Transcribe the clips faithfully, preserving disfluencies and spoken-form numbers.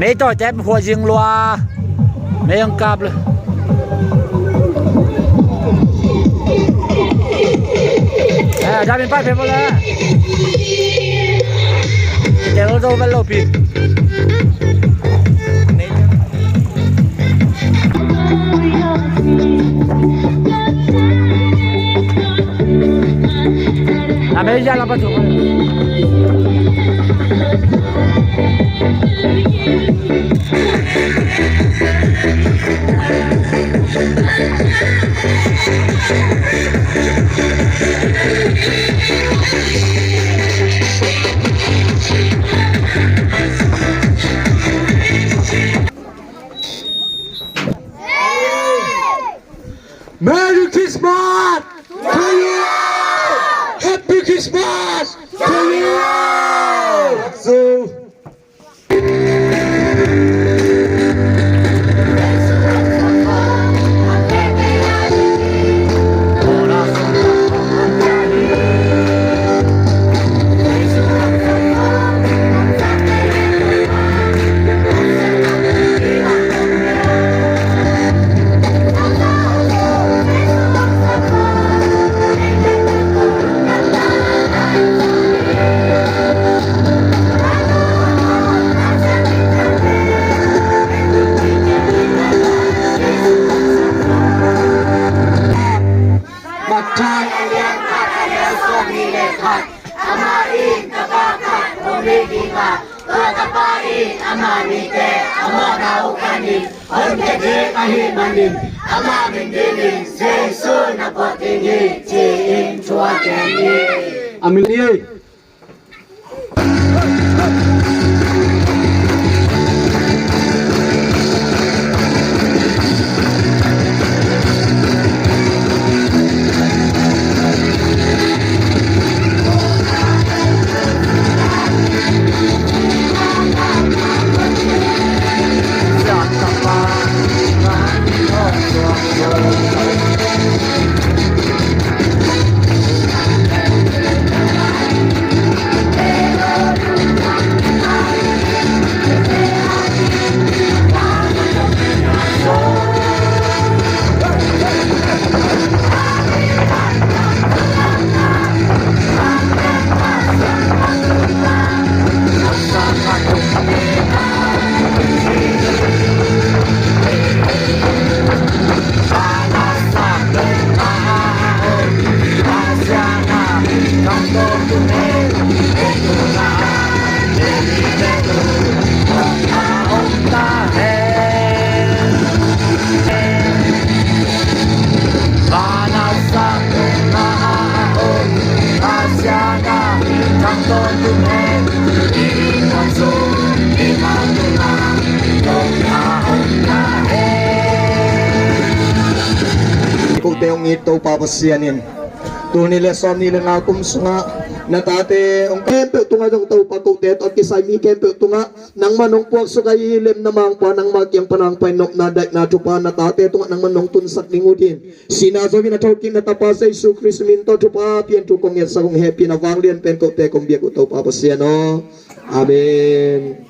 Mei tawh tep hua zing lua. Mei ang kap le. Eh, dam in pai phe bo le. Tel zo vel lo pi. A mei ya la pa tu. Merry Christmas to you all! Happy Christmas to you all! So, Matthai a lian khat a neu sawmnih le khat. Amah in tapa khat hong nei ding a, tua tapa in ama nite a mawhna uh khanin hong pia ding ahih manin, ama min dingin Jesu na phuak ding hi, ci-in thu a gen hi. A min hi. Kote hong it Topa Pasian in, tul nih le sawmnih le nga kum sungah na tate hong khempeuh tungah zong Topa, kote tawh kisai mi khempeuh tungah nangman hong puaksuk ahi lemna mangpa, nangma kiang pan hong pai nopna daihna thupha na tate tungah nangman hong tunsak ding uh din, sihna zo-in a thokik na Tapa Jesu Khrist min tawh thupha pian thu kong ngetsak, hong hehpihna vanglian pen kote kong biak uh Topa Pasian aw. Amen.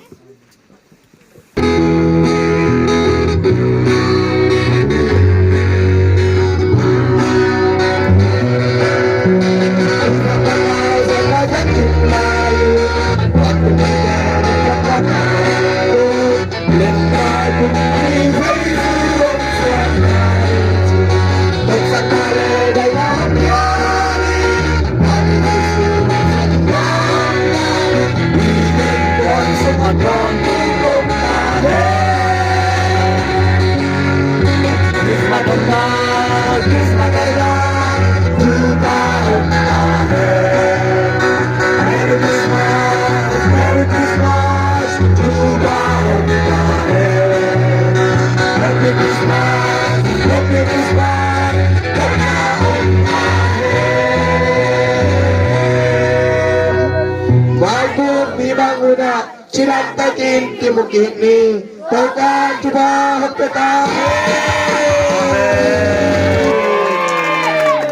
Vaipuak mi bang unah cilamtakin kimu kik ni. Topa'n thupha hong pia ta.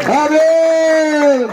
Amen.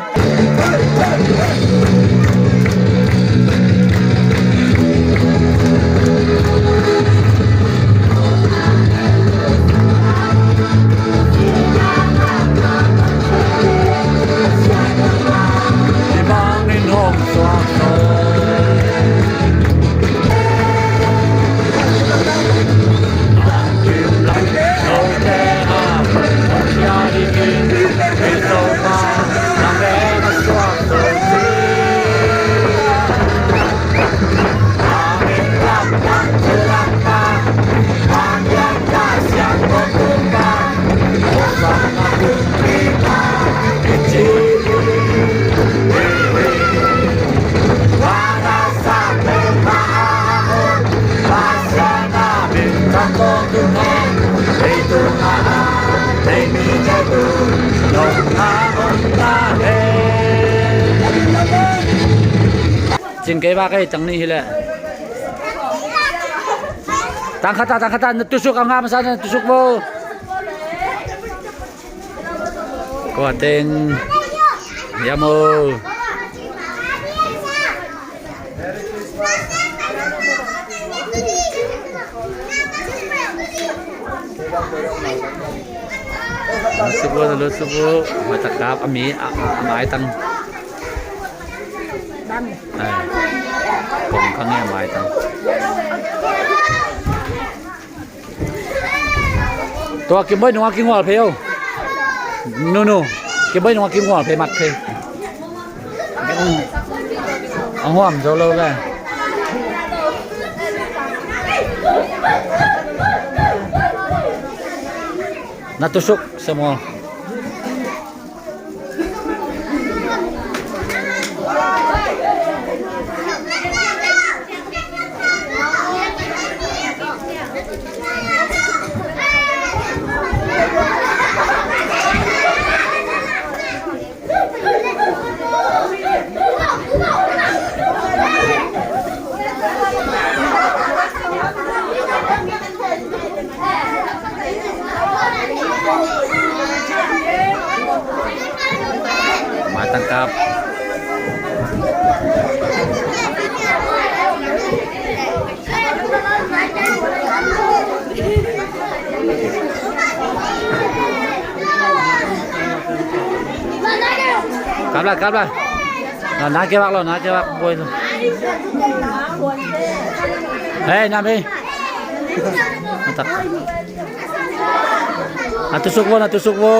Cin kei ba kei tang ni hi leh. Tang khat ta, tang khat ta, na tusuk a ngah masa na tusuk bo. Kua teng. Yamo. Lut subu, lut subu. Mata kap a mi, a, a, a maitang. Ai. Kong khang e a maitang. Tua Kimboi nunga kingual phei o. Nunu. Kimboi nunga kingual phei mat phei. A huam zo lo ve. Na tusuk Samuel. Matangkap. Kapla, kapla. Na, na kebak lo, na kebak boy lo. Hei, nam hei. Matak. Na tusuk bo, na tusuk bo.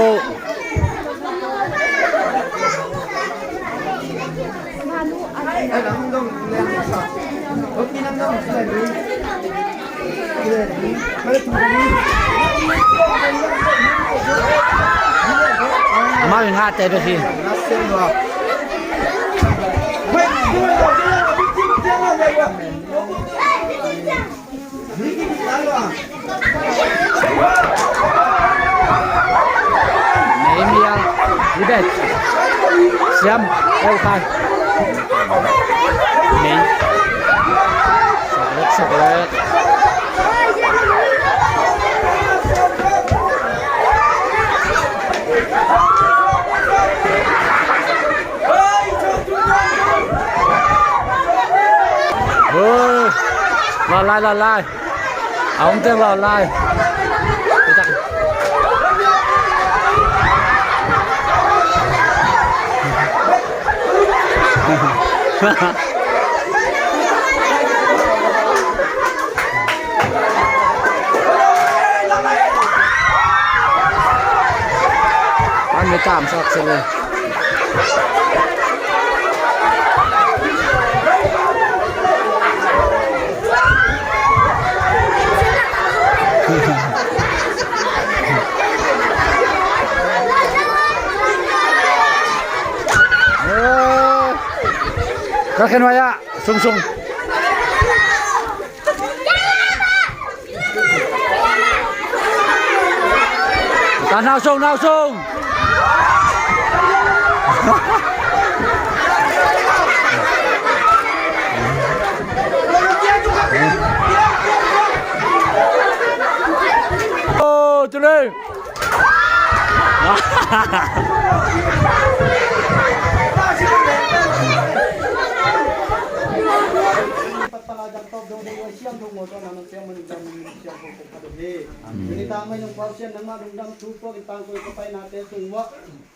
Amau i ngah te bek hi. Nehemiah, Ibet, Siam, Elkai. Nei. Saklek, saklek. Lalai, lalai. A om teng lalai. An mi tam sak sele. Ka khen waya, sung sung. Ta nau sung, nau sung. Oh, today.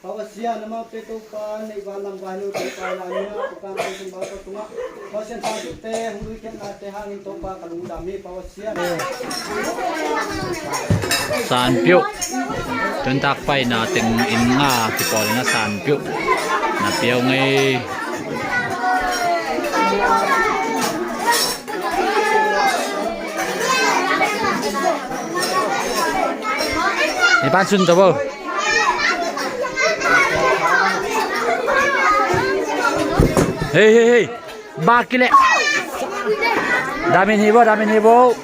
Pasian, amau te Topa, neih van lam vai lo Topa, na ni na Topa, Topa, Topa, Pasian, Pasian, Pasian, Pasian, Pasian, Pasian, Pasian, Pasian, Pasian, Pasian, Sanpiuh. Tuntak paina teng in nga kipawl in nga sanpiuh. Na piau ngei. Ni pan sun to bo. Hei, hei, hei. Bakile. Damin hi bo, damin hi bo.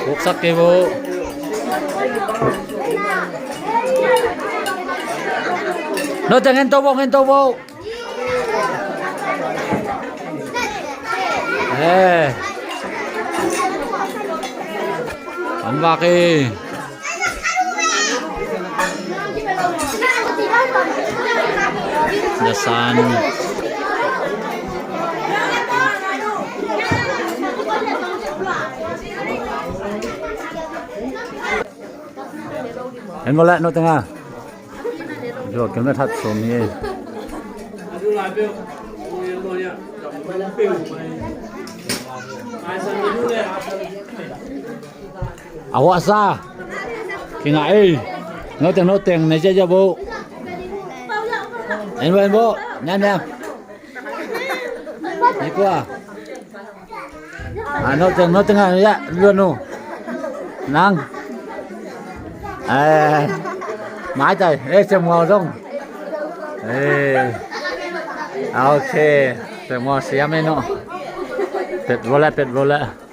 Buksak ke bo. No, te ngen to bo, ngen to bo. Eh. Ang laki. Dasan. En mawle, no tenga. Jo, kem na that som hi. A huah sa. Kinga ei. No teng, no teng, ne ja ja bo. En bo, en bo. Niam, niam. Ni kua. A, no teng, no teng a, ya, luan nu. Nang. Eh, mai tai, eh, cem ngau dong. Eh. A, ok. Cem ngau siam ei no. Pet vole, pet vole.